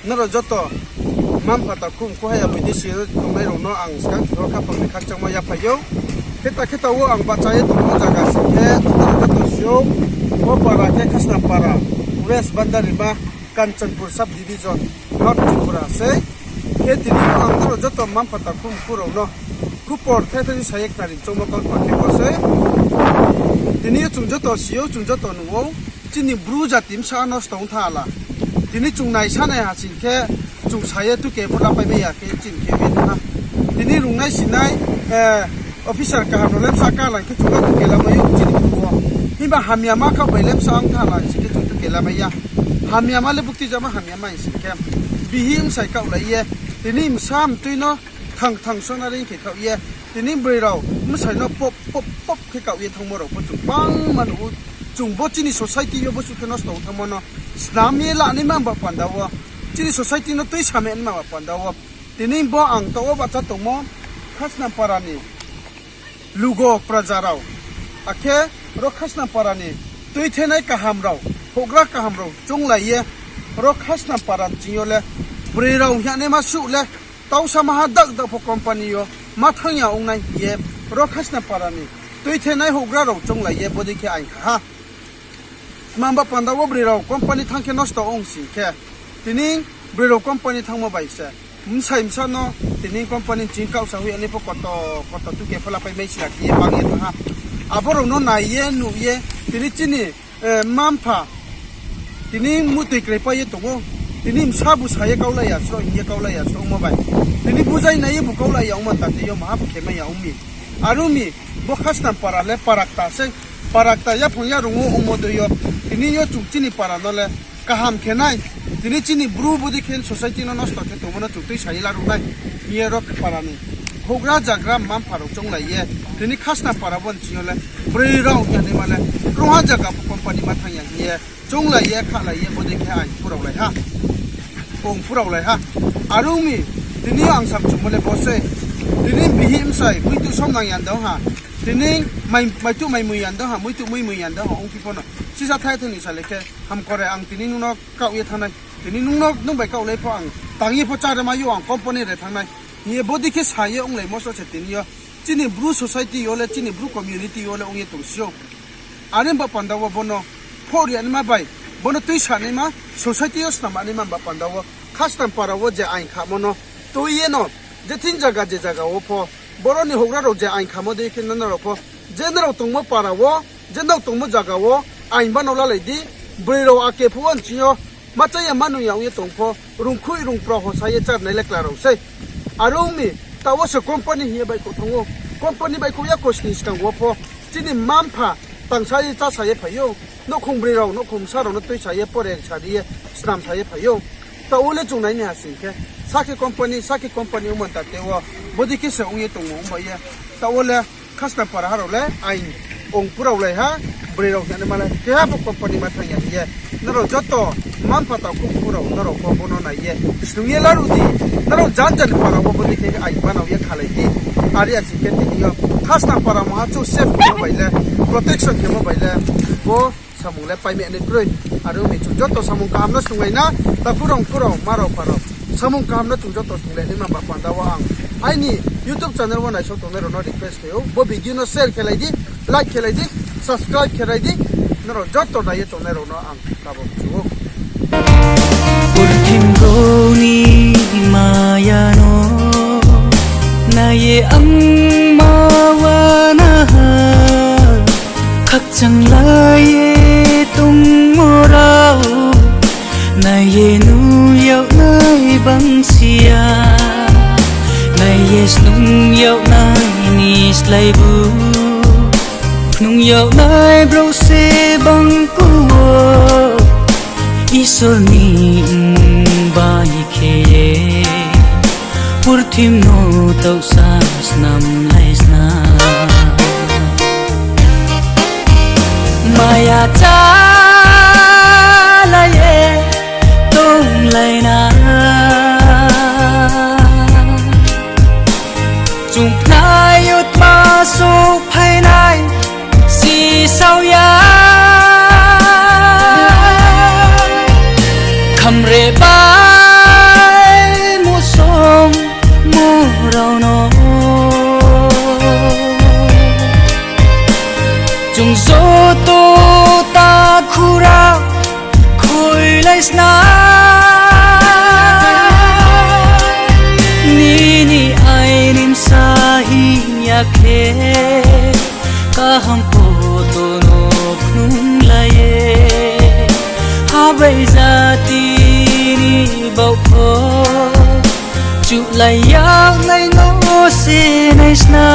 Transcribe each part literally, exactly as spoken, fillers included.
Nrao joto mma-mpha takhu mkhu haya bai dei si tongnai rao no ang skang thoro khaphang ni khakchangmo yaphai ou. Khe ta khe ta wo ang bahcha ye tongmo zaga sing khe, nrao joto si ou, bo para khe Khasnampara, West Bandarima, Kanchanpur Sub Division, North Tripura sei. Khe tini yo ang nrao joto mma-mpha takhu mkhu rao no khupor thai thai ni sa ye khnari choungmo kautma khe bo sei. Tini yo chung joto si ou, chung joto nuh ou, chini Bru jati bsa nosto ong tha la. Tini chung naisa nai ha sing khe, chung sa ye tuke pho lapai mai ya khe chini khe ye tha. Tini rungnai sinai, officer kaham rao le bsa ka lang khe chung no tuke lamai ou chini khe wo. Himba hamyama khaoh bai le bsa ong tha la sing khe chung tuke lamai ya. Hamyama le bukti jama hamyama hing sing khe, bihih bsai kaohlai ye, tini bsa mtui no thang thang sona reing khe khaoh ye, tini broi rao bsai no pop pop pop khe kaoh ye thanngmo rao pho chung bangma nuh ou. Chung bo chini society yo bo suh khe nosto ong thanngmo no snam ye lanaima ba panda wo, chini society no tuisa mai naima ba panda wo, tini bo ang taoh wo bahcha tongmo Khasnampara ni lugo praja rao, akhe ro Khasnampara ni tuithenai kaham rao, houhgra kaham rao chounglai ye, ro Khasnampara ni ching yo le broi rao hing ye naima suh le, tausa maha dak dak pho company yo ma thanng ya ong nai hing ye, ro Khasnampara ni tuithenai houhgra rao chounglai ye bodei khe aing kha ha. Tma ba panda wo broi rao company thanng khe nosto ong sing khe, tini broi rao company thanngmo bai se, bsai bsa no tini company ching kaohsa hoih ya ni pho koto koto tuke pho lapai mai si ya khe ye bang ye thanng ha. Abo rao no nai ye nuh ye, tini chini mma-mpha tini muhtoi kroi pai ye tong ou. Tini bsa bu sa ye kaulai ya sroh hing ye kaulai ya sroh ongmo bai, tini buzai nai ye bu kaulai ya ongmo ta tei yo maha bu khe mai ya ong mi. Are ong mi, bo Khasnampara le para kta sei, para kta yaphang yarung wo ongmo dei yo, tini yo chung chini para no le kaham khe nai. Tini chini Bru bodei khe society no nosto khe tongmo no chung tuisa ye laruh nai hing ye ro para ni houhgra zagra mma-mpha rao chounglai ye, tini Khasnampara bo ni ching yo le broi rao hing ye naima le krungha zaga pho company ma thanng ya hing ye chounglai ye khahlai ye bodei khe aing phuraolai ha, ong phuraolai ha. Are ong mi, tini yo ang samchumo le bo sei, tini bihih bsai muitu somnang ya dong ha, tini mai, maituh maimui ya dong ha, muitu muimui ya dong ha ongphi pho no, sisa thai thai ni sa le khe, hamkore ang tini nung no kaoh ye thanng nai, tini nung no, nung bai kaohlai pho ang tang ye pho chá rema yo ang company re thanng nai hing ye bodei khe sa ye onglaimo so se tini yo chini Bru society yo le, chini Bru community yo le ong ye tongsi ou. Are ba panda wo bo no phohri ya naima bai, bo no tuisa naima, society yo snam ya naima ba panda wo, Khasnampara wo je aing khamo no tui ye no, je thing zaga je zaga wo pho, boro ni houhgra rao je aing khamo dei khe nrao pho, je nrao tongmo para wo, je nrao tongmo zaga wo, aing ba no lalai di, broi rao ake phuh wo nching yo, ma chá ya ma nung ya ong ye tong pho, rungkhoih rungprao hosa ye chárnai le kla rao sei. Are ong mi, taoh wo se company hing ye baihkhouh thanng ou. Company baihkhouh ya khosning skang wo pho, chini mma-mpha tangsa ye chása ye phai ou. Nouhkhong broi rao, nouhkhong bsa rao no tuisa ye, pore sa ri ye, snam sa ye phai ou. Taoh wo le chung nai ni ha sing khe, sa khe company, sa khe company ongmo ta tei wo, bodei khe se ong ye tongmo ongba ye. Taoh wo le Khasnampara ha rao le aing ong phuraolai ha, broi rao hing ye naima le keha bo company ma thanng ya hing ye. Nrao joto mma-mpha takhu mkhu rao, nrao pho bo no nai ye snung ye laruh di, nrao janja ni para wo bodei khe aing banao ye khalai di. Are ya sing khe tini yo Khasnampara maha chung safe khemo bai le, protection khemo bai le, bo samung le paimai nai kroi. Are ong mi chung joto samung kaham no snunglai na, takhu rao mkhu rao, mma rao mpha rao, samung kaham no chung joto snunglai naima ba panda wo ang aini YouTube channel wo naisao tongnai rao no request khe ou, bo video no share khe lai di, like khe lai di, subscribe khe lai di, nrao joto nai ye tongnai rao no ang kabo chu ou. Purthim rao ni maya no nai ye ang ma wanaha, khakchanglai ye tongmo rao, nai ye nuh yag nai bang si ya, nai ye snung yag nai ni slái bu, knung yag nai brouh se bang ku wo, Isor ni mmung bai khe ye, purthim no taohsa snamlai sna. Maya chálai ye tonglai na. Chung khnai yo tma souhphainai sisao ya. Khamre ba rao no. Chung joto takhu rao khuilai sna. Nini airimsa hing ya khe, kaham photo no khnunglai ye. Habai jati ni baoh pho chuhlai yagnai no se nai sna.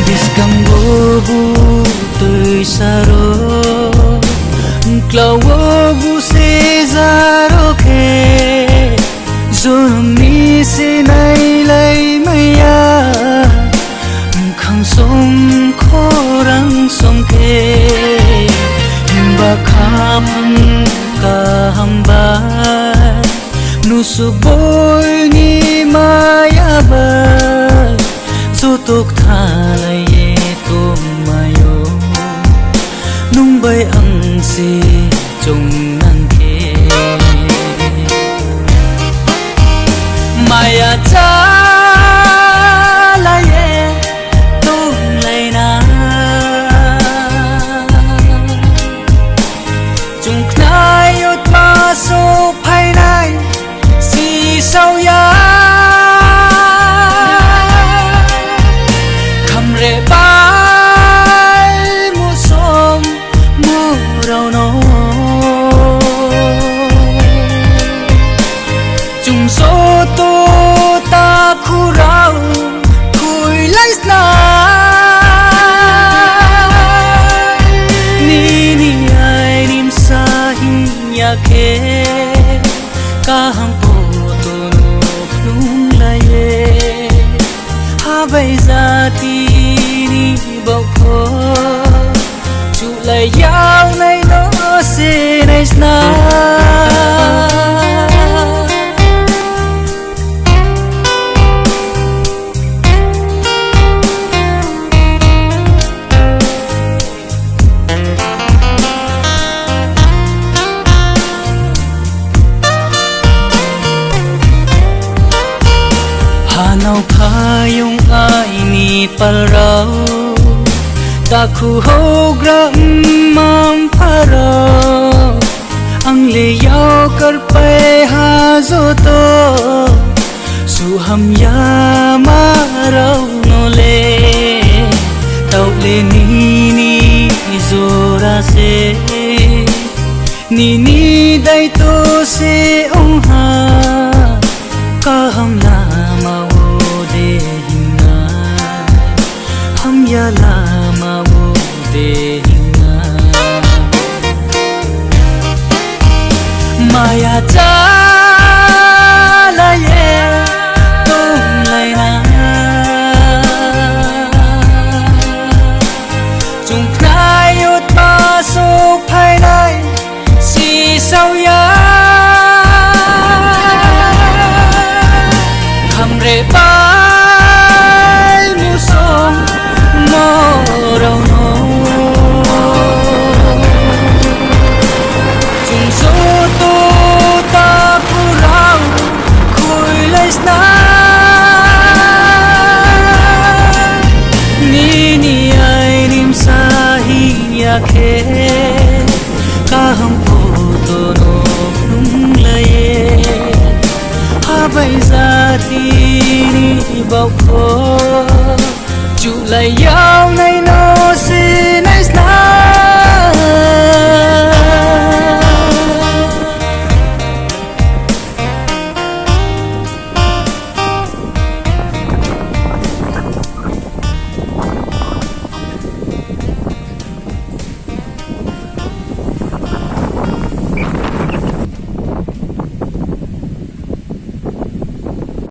Buskang wo bu tuisa ro, mklau wo bu seja ro khe, jonom ni se nailaimai ya, mkhang song khorang song khe, himba khaphang kaham bai, nusu boi ni maya bai, joto kthalai ye tongmai ou, nung bai ang se choungnang khe. Maya chálai ye tonglai na. Chung khnai yo tma souhphainai sisao ya. Khamre bai musom mu rao no. Chung joto takhu rao khuilai sna. Nini airimsa hing ya khe, kaham photo no khnunglai ye. Habai jati ni baoh pho chuhlai yagnai no se nai sna. Hanao phaiyong aini pal rao, takhu houhgra mma-mpha rao, ang le yakar pai ha joto, suh hamyama rao no le, taoh le nini jora se, nini daito se ong ha. Kaham lama wo de hing nai, hamya lama wo de hing nai. Maya chálai ye tonglai na. Chung khnai yo tma souhphainai sisao ya. Khamre bai musom mu rao no. Chung joto takhu rao khuilai sna. Nini airimsa hing ya khe, kaham photo no khnunglai ye. Habai jati ni baoh pho chuhlai yagnai